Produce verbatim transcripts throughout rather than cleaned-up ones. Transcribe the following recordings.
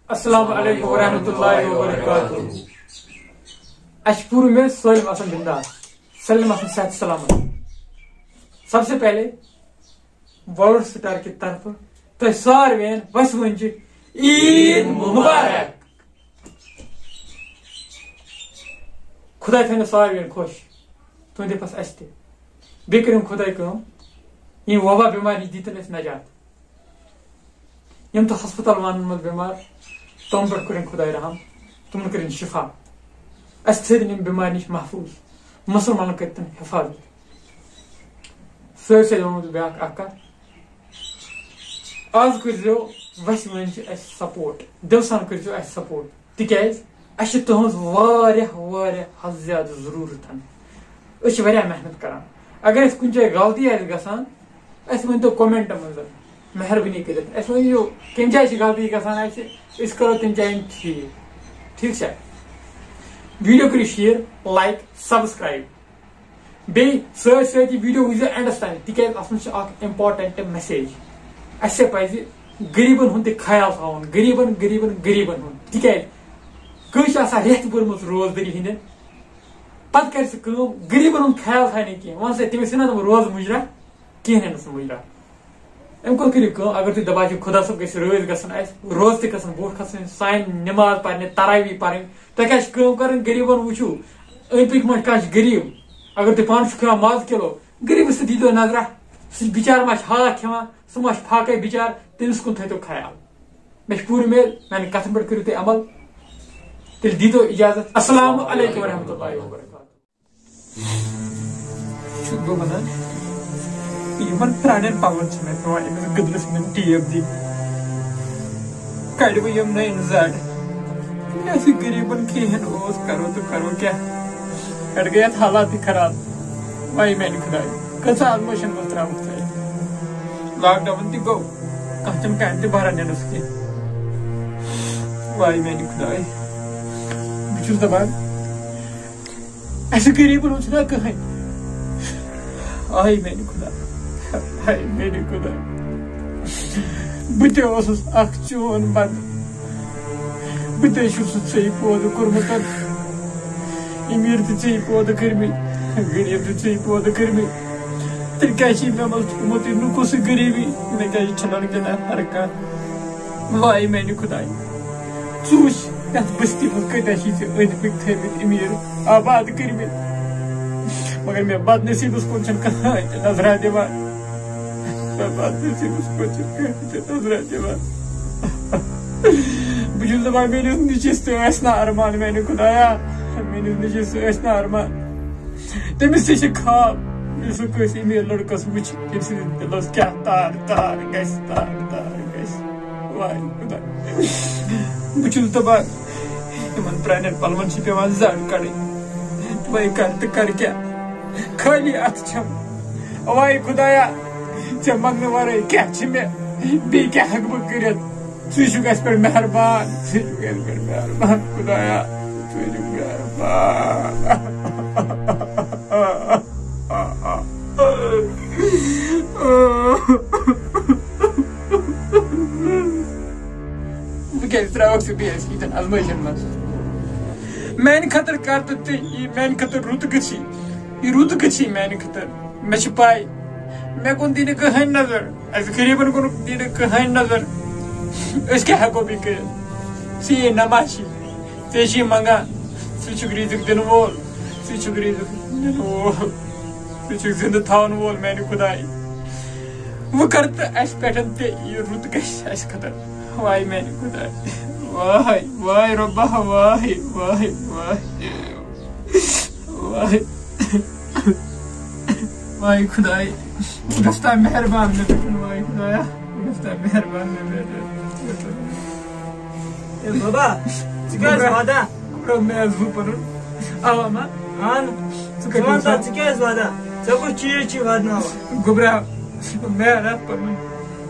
السلام علیکم ورحمۃ اللہ وبرکاتہ۔ اَسہِ چھُ پوٗرٕ اُمید سٲلِم آسَن بِنٛداس، سٲلِم آسَن صحت سلامت۔ سب سے پہلے وارلڈ سٹار کہِ طرفہٕ تۄہہِ ساروِیَن وَسہِ وٕنجہِ عیٖد مُبارک۔ خۄداے تھٲینو ساروِیَن خۄش، تُہٕنٛدِ پَتہٕ اَسہِ تہِ۔ بیٚیہِ کٔرِن خۄداے کٲم، ییٚمہِ وبا بٮ۪مارِ نِش دیٖتَن اَسہِ نجات۔ یِم تہِ ہسپتال وانن منٛز بٮ۪مار، تِمن پٮ۪ٹھ کٔرِن خۄداے رحم، تِمن کٔرِن شفا۔ اَسہِ تھٲوِن یِم بٮ۪مارِ نِش محفوٗظ، مُسلمانن کٔرتن حفاظت۔ سۭتۍ سۭتۍ وَنو بہٕ بیٛاکھ اکھ کَتھ۔ آز کٔرۍزیو وَسہِ وٲنۍ چھِ اَسہِ سپورٹ، دِلہٕ سان کٔرۍزیو اَسہِ سپورٹ، تِکیٛازِ اَسہِ چھِ تُہٕنٛز واریاہ، واریاہ حد زیادٕ ضروٗرت۔ أسۍ چھِ واریاہ محنت کران۔ اگر اَسہِ کُنہِ جایہِ غلطی آسہِ گژھان، اَسہِ ؤنۍتو کمنٹن منٛز، مہربٲنی کٔرِتھ اَسہِ ؤنِو کَمہِ جایہِ چھِ غلطی گژھان اَسہِ، أسۍ کرو تَمہِ جایہِ ٹھیٖک۔ ٹھیٖک چھا؟ ویڈیو کٔرِو شیئر، لایک، سبسکرائب۔ بیٚیہِ سۭتۍ سۭتۍ یہِ ویڈیو وٕچھزیو اینڈس تام، تِکیازِ اتھ منٛز چھِ اکھ امپورٹنٹ میسیج۔ اسہِ پزِ غریبن ہُنٛد تہِ خیال تھاوُن، غریبن، غریبن، غریبن ہُنٛد۔ تِکیازِ کٲنٛسہِ چھِ آسان رٮ۪تھ بٔرمٕژ روزدٔری ہٕنٛدٮ۪ن، پتہٕ کرِ سُہ کٲم، غریبن ہُنٛد خیال تھاوِ نہٕ کینٛہہ۔ وۄنۍ سا تٔمِس چھِنہ تِم روزٕ مُجرا، کِہیٖنۍ نہٕ سُہ مُجرا۔ اَمہِ کھۄتہٕ کٔرِو کٲم، اگر تُہۍ دَپان چھِو خۄدا صٲب گژھِ رٲضۍ گژھُن اَسہِ، روزٕ تہِ گژھن برونٛٹھ کھسٕنۍ، سانہِ نٮ۪ماز پَرنہِ، تراویح پَرٕنۍ، تۄہہِ کیٛاہ چھِ کٲم کَرٕنۍ؟ غریٖبَن وٕچھِو، أنٛدۍ پٔکۍ ما چھُ کانٛہہ چھُ غریٖب، اگر تُہۍ پانہٕ چھِو کھٮ۪وان ماز کِلو، غریٖبَس تہِ دیٖتو نظرہ، سُہ بِچار ما چھُ ہاکھ کھٮ۪وان، سُہ ما چھُ فاقے بِچار، تٔمِس کُن تھٲیتو خیال۔ مےٚ چھِ پوٗرٕ اُمید، میٛانہِ کَتھَن پٮ۪ٹھ کٔرِو تُہۍ عمل۔ تیٚلہِ دیٖتو اِجازت۔ السلام علیکم ورحمتہ اللہ وبرکاتہ۔ چھُس بہٕ وَنان، یِمن پرٛانٮ۪ن پَلون چھِ مےٚ پٮ۪وان أمِس گٔدلَس یِمَن ٹیپ دِنۍ۔ کَڑِ وۄنۍ یِم نٔے زَڈ۔ مےٚ سۭتۍ غریٖبَن کِہیٖنۍ اوس، کَرو تہٕ کَرو کیٛاہ؟ پٮ۪ٹھ گٔے اَتھ حالاتٕے خراب۔ وَے میٛانہِ خۄدایہِ، کۭژاہ آزمٲیشَن منٛز ترٛاوُکھ ژٕ اَسہِ؟ لاک ڈاوُن تہِ گوٚو، کانٛہہ چھُنہٕ کامہِ تہِ بَہران نٮ۪نَس کینٛہہ۔ وَے میٛانہِ خۄدایہِ، بہٕ چھُس دَپان، اَسہِ غریٖبن ہُنٛد چھُنہ کٕہٕنۍ۔ آے میٛانہِ خۄدا، آے میٛانہِ خۄدا۔ بہٕ تہِ اوسُس اکھ چون بنٛدٕ۔ بہٕ تہِ چھُس ژےٚ پٲدٕ کوٚرمُت۔ أمیٖر تہِ ژےٚ پٲدٕ کٔرمٕتۍ، غریٖب تہِ ژےٚ پٲدٕ کٔرمٕتۍ۔ تیٚلہِ کیٛازِ چھِ مےٚ منٛز تھوٚمُت یہِ نُکُس غریٖبی؟ مےٚ کیٛازِ چھِنہٕ وٕنکٮ۪ن ہر کانٛہہ؟ وای میٛانہِ خۄدایہِ، ژٕ وٕچھ یَتھ بستی منٛز کۭتیٛاہ چھِ ژےٚ أنٛدۍ پٔکۍ تھٲومٕتۍ أمیٖر، آباد کٔرمٕتۍ، مگر مےٚ بدنصیٖبس کُن چھُنہٕ کٕہٕنۍ تہِ نظرا دِوان۔ مےٚ بدنصیٖبس کُن چھُنہٕ کٕہٕنۍ تہِ نظرا دِوان۔ بہٕ چھُس دَپان، میٛٲنِس نیٚچوِس تہِ ٲسۍ نا ارمان، میٛانہِ خۄدایا، میٛٲنِس نیٚچوِس تہِ ٲسۍ نا ارمان۔ تٔمِس تہِ چھِ خواب، یُس سُہ کٲنٛسہِ أمیٖر لٔڑکَس وٕچھِ، تٔمۍ سٕنٛدِس دِلَس کیٛاہ تار تار گژھِ، تار تار گژھِ۔ واے خۄدا، بہٕ چھُس دَپان، یِمَن پرٛانٮ۪ن پَلوَن چھِ پٮ۪وان زَڈ کَڑٕنۍ۔ وۄنۍ کَر تہٕ کَر کیٛاہ؟ خٲلی اَتھٕ چھَم۔ واے خۄدایا، ژےٚ منٛگنہٕ وَرٲے کیٛاہ چھِ مےٚ؟ بیٚیہِ کیٛاہ ہٮ۪کہٕ بہٕ کٔرِتھ؟ ژٕ چھُکھ اَسہِ پٮ۪ٹھ مہربان، ژٕ چھُکھ اَسہِ پٮ۪ٹھ مہربان، خۄدایا، ژٕ چھُکھ مہربان۔ بہٕ کیٛازِ ترٛاوَکھ ژٕ بیٚیہِ اَسہِ ییٖتٮ۪ن آزمٲیشَن منٛز؟ میٛانہِ خٲطرٕ کَر تہٕ تُہۍ یہِ، میٛانہِ خٲطرٕ رُت گٔژھی، یہِ رُت گٔژھی میٛانہِ خٲطرٕ۔ مےٚ چھِ پَے، مےٚ کُن دی نہٕ کٕہٕنۍ نظر۔ اَسہِ غریٖبن کُن دی نہٕ کٕہٕنۍ نظر۔ أسۍ کیٛاہ ہٮ۪کو بیٚیہِ کٔرِتھ؟ ژٕ یے نمازی، ژےٚ چھِ منٛگان، ژٕ چھُکھ رِزِق دِنہٕ وول، ژٕ چھُکھ رِزِق دِنہٕ وول، ژٕ چھُکھ زِندٕ تھاوَن وول، میٛانہِ خۄدایہِ۔ وۄنۍ کر تہٕ اَسہِ پٮ۪ٹھ تہِ یہِ رُت گژھِ اَسہِ خٲطرٕ۔ واے میٛانہِ خۄدایہِ، واے، واے رۄبا، واے، واے، واے، واے۔ واے خۄدایہِ، گژھ تا مہربان مےٚ پٮ۪ٹھ، واے خۄدایا، گژھ تا مہربان مےٚ پٮ۪ٹھ۔ اے بابا، ژٕ کیٛازِ وَدان؟ گوٚبرا، مےٚ حظ وُہ پَنُن۔ اَوا ما؟ اَہَن۔ ژٕ کَتہِ ژٕ وَن اوسُکھ؟ تہٕ، ژٕ کیٛازِ وَدان؟ ژےٚ کُس چیٖز چھُے وَدناوان؟ گوٚبرا، مےٚ رَتھ پَنُن۔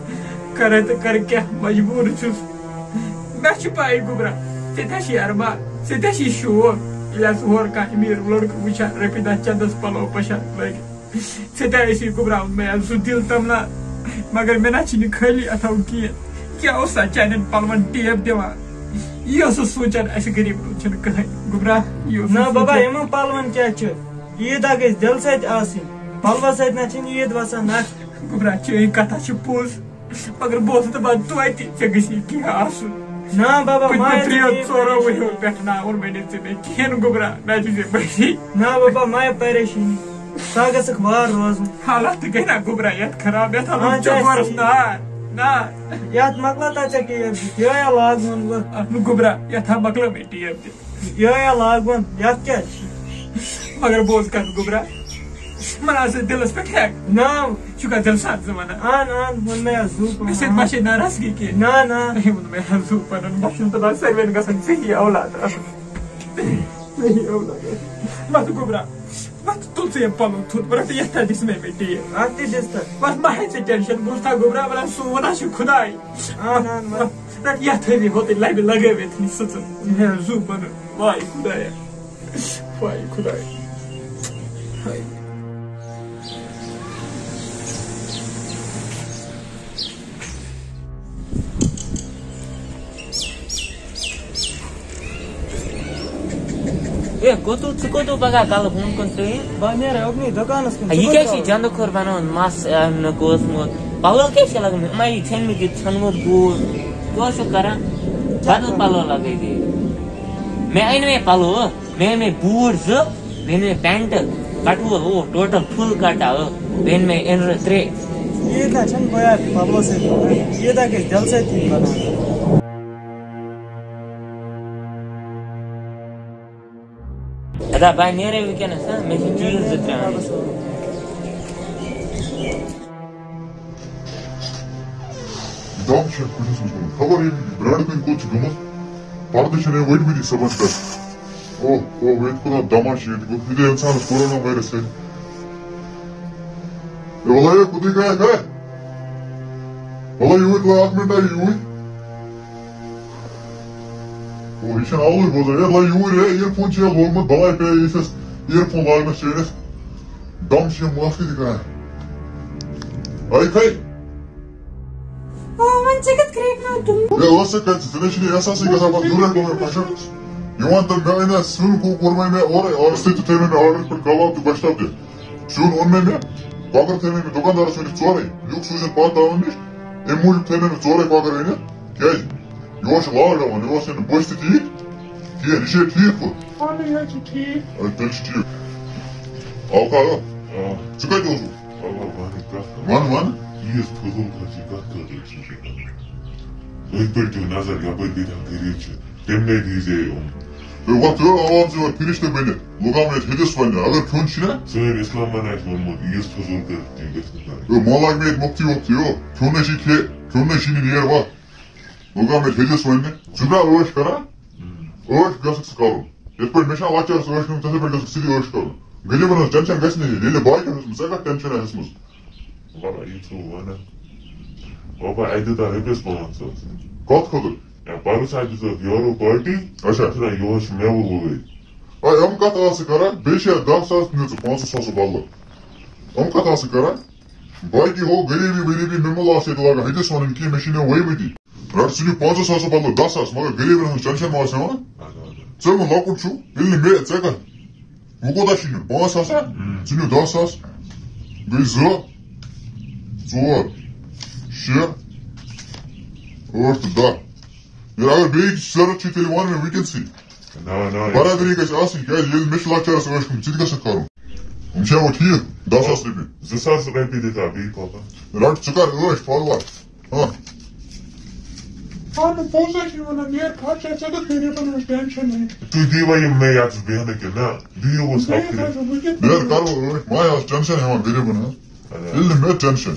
کَرٕ تہٕ کَرٕ کیٛاہ؟ مجبوٗر چھُس۔ مےٚ چھِ پَے گوٚبرا، ژےٚ تہِ چھِ ارمان، ژےٚ تہِ چھِ شوق۔ ییٚلہِ حظ ہورٕ کانٛہہ أمیٖر لٔڑکہٕ وٕچھان، رۄپیہِ دَہ چَندَس پَلو پوشاک لٲگِتھ، ژےٚ تہِ آسی گوٚبرا، مےٚ حظ سُہ دِل تَمنا۔ مگر مےٚ نہ چھِ یہِ خٲلی اَتھو کِہیٖنۍ۔ کیٛاہ اوس سا چانٮ۪ن پَلوَن ٹیپ دِوان؟ یہِ اوسُس سونٛچان، اَسہِ غریٖبن ہُنٛد چھُنہٕ کٕہٕنۍ۔ گوٚبرا، یہِ اوسُس نہ بابا، سونٛچان۔ یِمن پلون کیٛاہ چھُ؟ عیٖد ہا گژھِ دِلہٕ سۭتۍ آسٕنۍ۔ پلوس سۭتۍ نہ چھِنہٕ عیٖد وسان نکھ۔ گوٚبرا، چٲنۍ کتھا چھِ پوٚز، مگر بہٕ اوسُس دپان توتہِ ژےٚ گژھی کینٛہہ آسُن۔ نہ بابا، پٔتمہِ مایہِ ترٛیٚیو ژورو ؤریو پٮ۪ٹھ نہ اوٚن مےٚ نہٕ ژےٚ مےٚ کِہیٖنۍ گوٚبرا، مےٚ دِژے بٔڑی۔ نہ بابا، مایہِ پریشٲنی، سۄ گٔژھکھ وار روزٕنۍ۔ حالات تہِ گٔے نہ گوٚبرا یتھ خراب، یتھ ہا آ، لوٚگ چکورس نار۔ نہ۔ یتھ مۄکلا تتھ ژےٚ کیب دِتھ، یہِ آیا لاگہٕ ووٚن بہٕ۔ اہنُو گوٚبرا، یتھ ہا مۄکلٲو مےٚ ٹیب دِتھ۔ یہِ آیا لاگہٕ ووٚن، یتھ کیٛاہ چھِ؟ مگر بوز کتھ گوٚبرا، من آسہِ دِلس پٮ۪ٹھ ہیٚکھ۔ نہ۔ چھُکھا دِلہٕ سان ژٕ ونان؟ اہن، اہن، ووٚن مےٚ زُو پہن۔ مےٚ سۭتۍ ما چھے ناراضگی کینٛہہ؟ نہ، نہ۔ تٔمۍ ووٚن مےٚ زُو پنُن، بہٕ چھُس دپان سٲلمن گژھن ژےٚ ہِوی اولاد آسُن۔ ژےٚ ہِوی اولاد آسُن۔ وَتھ گوٚبرا، وَتھ تُل ژٕ یِم پَلو تھوٚد، بہٕ رَٹہٕ یَتھ تَتھ دِس مےٚ مےٚ ٹیب۔ اَتھ تہِ دِس تَتھ۔ وَتھ ما ہےٚ ژٕ ٹٮ۪نشَن، بوٗزتھا گوٚبرا، وَلہٕ سون ہا چھُ خۄداے۔ اَہَن، اَہَن، وَتھ۔ رَٹہٕ یَتھ تھٲوِتھ ہوٚتُے لَبہِ لَگٲوِتھ یہِ سٕژٕ۔ یہِ ہا زُو بَنُن۔ واے خۄدایا۔ واے خۄدایا۔ واے۔ اے، کوٚتو، ژٕ کوٚتو پگاہ کَلہٕ ہوٗن کُن ترٛٲیِتھ؟ بہٕ نیرٕ اُکنُے دُکانَس کُن۔ ہے، ژٕ یہِ کیٛاہ کوٚت چھِ درٛاوُس؟ جَندٕ کھوٚر بَناوُن؟ مَس، اَ، نہٕ گوژمُت۔ پَلو کیٛاہ چھِ لَگٲومٕتۍ؟ یِمَے یہِ ژھیٚنمٕتۍ، یہِ ژھیوٚنمُت گوٗر۔ کیٛاہ چھُکھ کَران؟ بَدَل پَلو لَگٲیِتھ یہِ۔ مےٚ أنۍ مےٚ پَلو۔ مےٚ أنۍ مےٚ بوٗٹھ زٕ، بیٚیہِ أنۍ مےٚ پینٹ، کٹ وول اوس، ٹوٹل فُل کٹ آو، بیٚیہِ أنۍ مےٚ اِنر ترٛےٚ۔ یہِ نہ چھَنہٕ بہٕ یَتھ پَلوَس سۭتۍ وَنان، یہِ نہ گژھِ دِلہٕ سۭتۍ تہِ بَنان۔ ادا بہٕ نیرے وٕنکیٚنَس، ہا، مےٚ چھِ چیٖز زٕ ترٛےٚ اَنٕنۍ۔ دم چھِ کُٹھِس منٛز گوٚمُت۔ خبر ییٚمۍ برٛانٛڈٕ کٔنۍ کوٚت چھُ گوٚمُت۔ پردٕ چھِنہٕ أمۍ ؤٹمٕتی صُبحَس پٮ۪ٹھ۔ اوہ، اوہ، ییٚتہِ کوٗتاہ دما چھُ، ییٚتہِ گوٚو، ییٚتہِ اِنسانَس کورونا وایرس سۭتۍ۔ اے، وَلہٕ ہے، کوٚتٕے گٔیَکھ ہے؟ وَلہٕ یوٗرۍ، وَلہٕ اَکھ مِنٹا یوٗرۍ۔ اوہ، یہِ چھُنہٕ اَوُے بوزان۔ ہے، وَلہٕ یوٗرۍ، ہے، earphone چھُ یَتھ لوگمُت، بَلاے پیٚیہِ ییٚتھٮ۪س earphone لاگنَس چٲنِس۔ دم چھِ یِم ماسکہٕ تہِ کران۔ آے کھے۔ آ، وۄنۍ ژےٚ کتھ کرٛیکھ ناو تُلمُت؟ ہے، ٲس ژےٚ کتہِ؟ ژےٚ نَے چھُنہٕ احساسٕے گژھان، پتہٕ دوٗرے گوٚو مےٚ پَشَن۔ یہِ وَن تہٕ مےٚ أنۍ اَتھ سیُن کو-، کوٚر وۄنۍ مےٚ اورَے، آرڈر سۭتۍ تہِ تھٲے مےٚ مےٚ آرڈر پٮ۪ٹھ کباب تہٕ گۄشتاب تہِ۔ سیُن اوٚن مےٚ مےٚ، کۄکر تھٲے مےٚ مےٚ دُکاندارَس ؤنِتھ ژورَے، لیُکھ سوٗزِن پَتہٕ تامَن نِش، اَمہِ موٗجوٗب تھٲے مےٚ مےٚ ژورَے کۄکر أنِتھ۔ کیٛازِ؟ یہِ اوس لاک ڈاوُن، یہِ اوس نہٕ بٔسۍ تہِ ٹھیٖک کینٛہہ، یہِ چھا ٹھیٖک پٲٹھۍ؟ اَہَن حظ، یہِ حظ چھُ ٹھیٖک۔ اَدٕ تیٚلہِ چھُ ٹھیٖک۔ آو کھا؟ آ۔ ژٕ کَتہِ اوسُکھ؟ بابا، وَنٕے کَتھ اَکھ۔ وَن، وَن۔ ییٖژ فضوٗل خرچی کَتھ خٲطرٕ چھِ ژٕ کَران؟ أتھۍ پٮ۪ٹھ دِیِو نظر، یَپٲرۍ کۭتیٛاہ غریٖب چھِ، تِمنٕے دیٖزِ یِم۔ ہے، وۄتھ یورٕ آرام سان، یورٕ فرشتہٕ بٔنِتھ۔ لُکھ آمٕتۍ ییٚتہِ حدیث وَننہِ، اگر کھیوٚن چھُنہ۔ سٲنۍ اِسلامَن آسہِ ووٚنمُت، ییٖژ فضوٗل خرچی گژھِ نہٕ کَرٕنۍ۔ ہے، مَہ لاگ مےٚ ییٚتہِ مُفتی وُفتی، ہو۔ کھیوٚن نَے چھِ کھے-، کھیوٚن نَے چھِنہٕ، نیر وۄتھ۔ وۄنۍ گوٚو مےٚ تھٔجِس وَننہِ، ژٕ درٛاو عٲش کَران؟ عٲش گژھکھ ژٕ کَرُن۔ یِتھ پٲٹھۍ مےٚ چھِنہ لۄکچارَس عٲش کٔرمٕژ، تِتھَے پٲٹھۍ گژھکھ ژٕ تہِ عٲش کَرُن۔ غریٖبَن ہٕنٛز ٹٮ۪نشَن گژھِ نہٕ یِنۍ، ییٚلہِ نہٕ باقیَن ہٕنٛز، ژےٚ کَتھ ٹٮ۪نشَن ہٮ۪ژمٕژ؟ وَلہٕ، یہِ چھُو وَنان۔ بابا، اَسہِ دیُت رۄپیَس پانٛژھ ساس۔ کَتھ خٲطرٕ؟ ہے، پَرُس اَسہِ دیُت یورٕ پارٹی۔ اچھا۔ چھُنہ یِہوٚے چھُ مٮ۪وٕ وٲلۍ۔ اے، یِم کَتھ آسہٕ کَران؟ بیٚیہِ چھِ اَسہِ دَہ ساس نِژٕ پانٛژَن ساسَن بدلہٕ۔ یِم کَتھ آسہٕ کَران؟ باقی ہو غریٖبی ؤریٖبی مےٚ مہ لاس ییٚتہِ لاگان، ہُتِس وَنُن کینٛہہ، مےٚ چھِ نِوان ؤہۍ مٕتی۔ رَٹ ژٕ نِو پانٛژَن ساسَن بدلہٕ دَہ ساس، مگر غریٖبَن ہٕنٛز ٹٮ۪نشَن ما آسہِ ہٮ۪وان؟ اَدٕ، اَدٕ۔ ژٕ مہ لۄکُٹ چھُکھ، ییٚلہِ نہٕ مےٚ، ژےٚ کَتھ؟ وۄنۍ کوٗتاہ چھُ نیُن؟ پانٛژھ ساس ہا؟ اۭں۔ ژٕ نِو دَہ ساس، گٔے زٕ، ژور، شےٚ، ٲٹھ تہٕ دَہ۔ ییٚلہِ اگر بیٚیہِ ضوٚرَتھ چھُ، تیٚلہِ وَن مےٚ وٕنکٮ۪نسٕے۔ نہ، نہ، یہِ برادری گژھِ آسٕنۍ، کیٛازِ ییٚلہِ مےٚ چھِ لۄکچارَس عٲش کٔرمٕژ، ژٕ تہِ گژھکھ کَرُن۔ یِم چھِ ہٮ۪وان ٹھیٖک، دَہ ساس رۄپیہِ۔ زٕ ساس رۄپیہِ دِتھ آ بیٚیہِ کۄپَر۔ رَٹ، ژٕ کَر عٲش، پَرواے۔ ہاں۔ پَنُن پونٛسہٕ چھِ وَنان، نیر خرچہ، ژےٚ کَتھ غریٖبَن ہٕنٛز ٹٮ۪نشَن ہے؟ تُہۍ دِیوا یِم مےٚ یَتَس بیٚہنہٕ کِنہٕ نہ؟ دِیِو وۄنۍ بیٚیہِ خبرِ۔ خرچہ وٕنکٮ۪س نیر کَرو عٲش، ما آز ٹٮ۪نشَن ہٮ۪وان غریٖبَن ہٕنٛز۔ اَدٕ۔ ییٚلہِ نہٕ مےٚ ٹٮ۪نشَن۔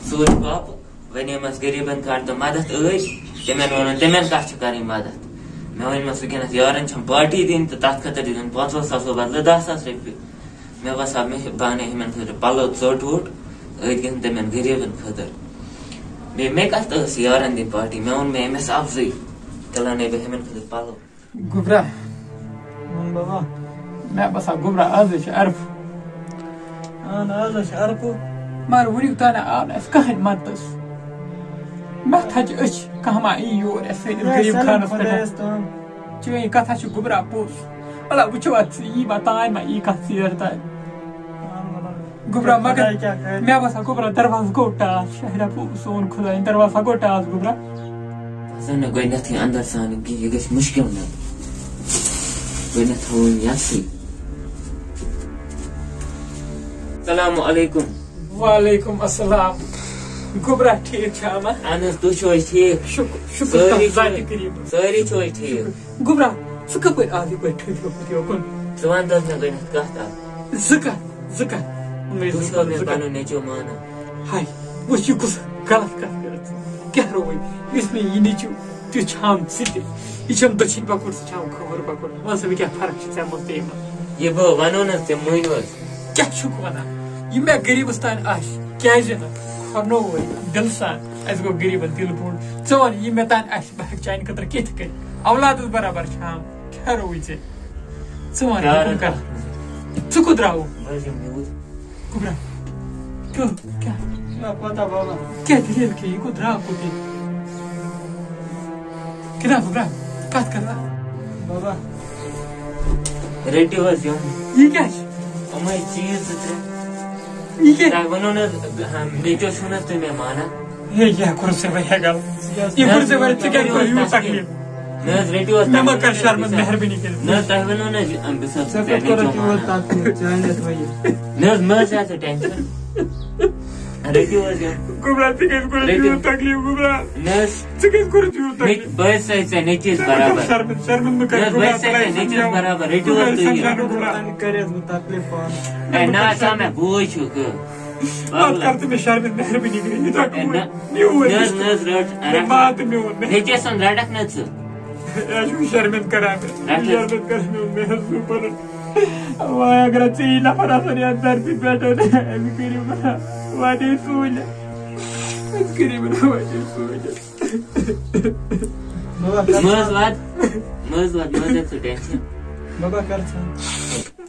ژوٗرِ پاپہٕ، وۄنۍ یِم اَسہِ غریٖبَن کَر تہٕ مَدَتھ ٲسۍ، تِمَن وَنُن، تِمَن کَتھ چھِ کَرٕنۍ مَدَتھ؟ مےٚ ووٚنمَس وٕنکیٚنَس یارَن چھَم پارٹی دِنۍ تہٕ تَتھ خٲطرٕ دِتُن پانٛژَو ساسو بدلہٕ دَہ ساس رۄپیہِ۔ مےٚ باسان، مےٚ بہٕ اَنہٕ ہُمَن خٲطرٕ پَلو ژوٚٹ ووٚٹ، أتھۍ گژھن تِمَن غریٖبَن خٲطرٕ۔ بیٚیہِ مےٚ کَتھ ٲس یارَن دِنۍ پارٹی؟ مےٚ ووٚن مےٚ أمِس اَفضٕے، تیٚلہِ اَنَے بہٕ ہُمَن خٲطرٕ پَلو۔ گوٚبرا۔ وَن بابا۔ مےٚ باسان گوٚبرا، آزے چھُ عرفہٕ۔ اہن، آز حظ چھُ عرفہٕ۔ مگر وٕنیُک تام آو نہٕ اَسہِ کٕہٕنۍ مدتس۔ مےٚ تھچہِ أچھ، کانٛہہ ما یی یور اَسہِ سٲنِس غریٖب خانس پٮ۪ٹھ۔ چٲنۍ کتھا چھِ گوٚبرا پوٚز۔ وَلہ وٕچھو اَتھ، یی ما تام ما یی کانٛہہ ژیر تام۔ گوٚبرا، مگر خۄداے کیٛاہ کرِ؟ مےٚ باسان گوٚبرا، دروازٕ گوٚو ٹاس۔ شاہرہ پوٚز، سون خۄداے، دروازٕ گوٚو ٹاس گوٚبرا۔ زن نہٕ گۄڈٕنیتھٕے اندر ژانُن کینٛہہ، یہِ گژھِ مُشکل نہ۔ گۄڈٕنیتھ تھاوو یِم یَتسٕے۔ السلام علیکم۔ وعلیکم السلام۔ گوٚبرا، ٹھیٖک چھا اما؟ اہن حظ، تُہۍ چھِو حظ ٹھیٖک؟ شُکر، شُکر سٲری تَس چھِو ذاتِ حظ، کریٖم۔ سٲری چھِو حظ ٹھیٖک؟ گوٚبرا، ژٕ کَپٲرۍ آو یِتھ پٲٹھۍ ٹھٔہرِتھ یوکُن؟ ژٕ وَن تہٕ حظ مےٚ گۄڈٕنٮ۪تھ کَتھ اَکھ۔ زٕ کَتھ، زٕ کَتھ۔ مےٚ تُہۍ زٕ چھِوا کَتھ، مےٚ زٕ کَتھ۔ پَنُن نیٚچوٗ مانان؟ ہاے، وٕچھ یہِ کُس غلط کَتھ کٔرٕتھ ژٕ۔ کیٛاہ رووُے؟ یُس مےٚ یہِ نیٚچوٗ تیُتھ چھام ژٕ تہِ۔ یہِ چھَم دٔچھِنۍ پَکُر، ژٕ چھام کھووُر پَکُر۔ وَن سا، مےٚ کیٛاہ فرق چھِ ژےٚ منٛز تہٕ یِمَن؟ یہِ بہٕ وَنو نہ، ژےٚ مٲنِو حظ۔ کیٛاہ چھُکھ وَنان؟ یہِ مےٚ غریٖبَس تام آسہِ، کیٛازِ نہٕ؟ کھۄرنو وٲلۍ دِلہٕ سان، اَسہِ گوٚو غریٖبَس دِل بوٚڑ۔ ژٕ وَن، یہِ مےٚ تام آسہِ، بہٕ ہٮ۪کہٕ چانہِ خٲطرٕ کیٚنٛہہ تہِ کٔرِتھ۔ اولادَس برابر چھام، کیٛاہ رووُے ژےٚ؟ ژٕ وَن، یہِ پیارٕ کَم کَتھ؟ ژٕ کوٚت درٛاوُکھ؟ بہٕ حظ یِمہٕ یوٗرۍ۔ گوٚبرا، کیٛاہ، کیٛاہ؟ نہ، پتہ بابا۔ کیٛاہ دٔلیٖل کیٛاہ؟ یہِ کوٚت درٛاو کوٚت یہِ؟ کیٛاہ درٛاو گوٚبرا؟ کَتھ کَر؟ بابا۔ رٔٹِو حظ یِم۔ یہِ کیٛاہ چھِ؟ یِمَے چیٖز زٕ ترٛےٚ۔ یہِ کیٛاہ؟ تۄہہِ ووٚنوُ نہٕ حظ، ہاں، مےٚ کیٛاہ چھُو نہٕ حظ تُہۍ مےٚ مانان؟ ہے، یہِ ہا کوٚر ژےٚ واریاہ غلط۔ یہِ نہ حظ، کوٚر ژےٚ واریاہ، ژٕ کیٛازِ کوٚر یوٗت تکلیٖف؟ نہ حظ، رٔٹِو حظ مےٚ ما تۄہہِ کر ووٚنوُ نہٕ شرمن حظ، مہربٲنی کٔرِتھ؟ نہ حظ، تۄہہِ ووٚنوُ نہٕ حظ، یہِ، أمۍ، بہٕ چھُس ژےٚ کَتہِ کوٚرُتھ یوٗت تکلیٖف؟ ژےٚ أنِتھ وۄنۍ یہِ۔ نہ حظ، مہ حظ ہےٚ ژٕ ٹٮ۪نشن۔ رٔٹِو حظ یہِ۔ گوٚبرا، ژٕ کیٛازِ کوٚرُتھ رٔٹِو۔ یوٗت تکلیٖف، گوٚبرا؟ نہ حظ۔ ژٕ کیٛازِ کوٚرُتھ یوٗت مےٚ تکلیٖف؟ بہٕ حظ چھُسے ژےٚ نیٚچوِس ژےٚ ما کر برابر۔ شرمن، شرمن مہٕ کر، نہ حظ، بہٕ گوٚبرا، حظ چھُسے ژٕ ژےٚ نیٚچوِس سمجھاو۔ برابر۔ رٔٹِو گوٚبرا، حظ تُہۍ یہِ۔ سمجھاو نہٕ، گوٚبرا۔ تَنہٕ کَرِ حظ بہٕ تکلیٖف پانہٕ۔ ہے، نہ حظ، سا مےٚ بوے چھُکھ۔ پتہٕ کر ژٕ مےٚ شرمن مہربٲنی کٔرِتھ، یہِ ترٛاو ہے، نہ۔ میون نہ حظ، نہ حظ، رَٹ، رَٹ۔ مےٚ مات میون۔ نیٚچوِس سُنٛد رَٹَکھ نہ ژٕ۔ اے، یہِ چھُ شرمن کران مےٚ۔ رَٹ حظ۔ شرمن کران مےٚ، مےٚ حظ چھُ پَنُن۔ وای، اگر ژےٚ یہِ نفر آسان یَتھ دھرتی پٮ۪ٹھ، أمِس کٔرِو بنا واریاہ سہوٗلیت۔ أمِس کٔرِو بنا واریاہ سہوٗلیت۔ بابا، کر مہٕ حظ وات، مہٕ حظ وات، مہٕ حظ ہےٚ ژٕ ٹٮ۪نشن۔ بابا، کر ژٕ۔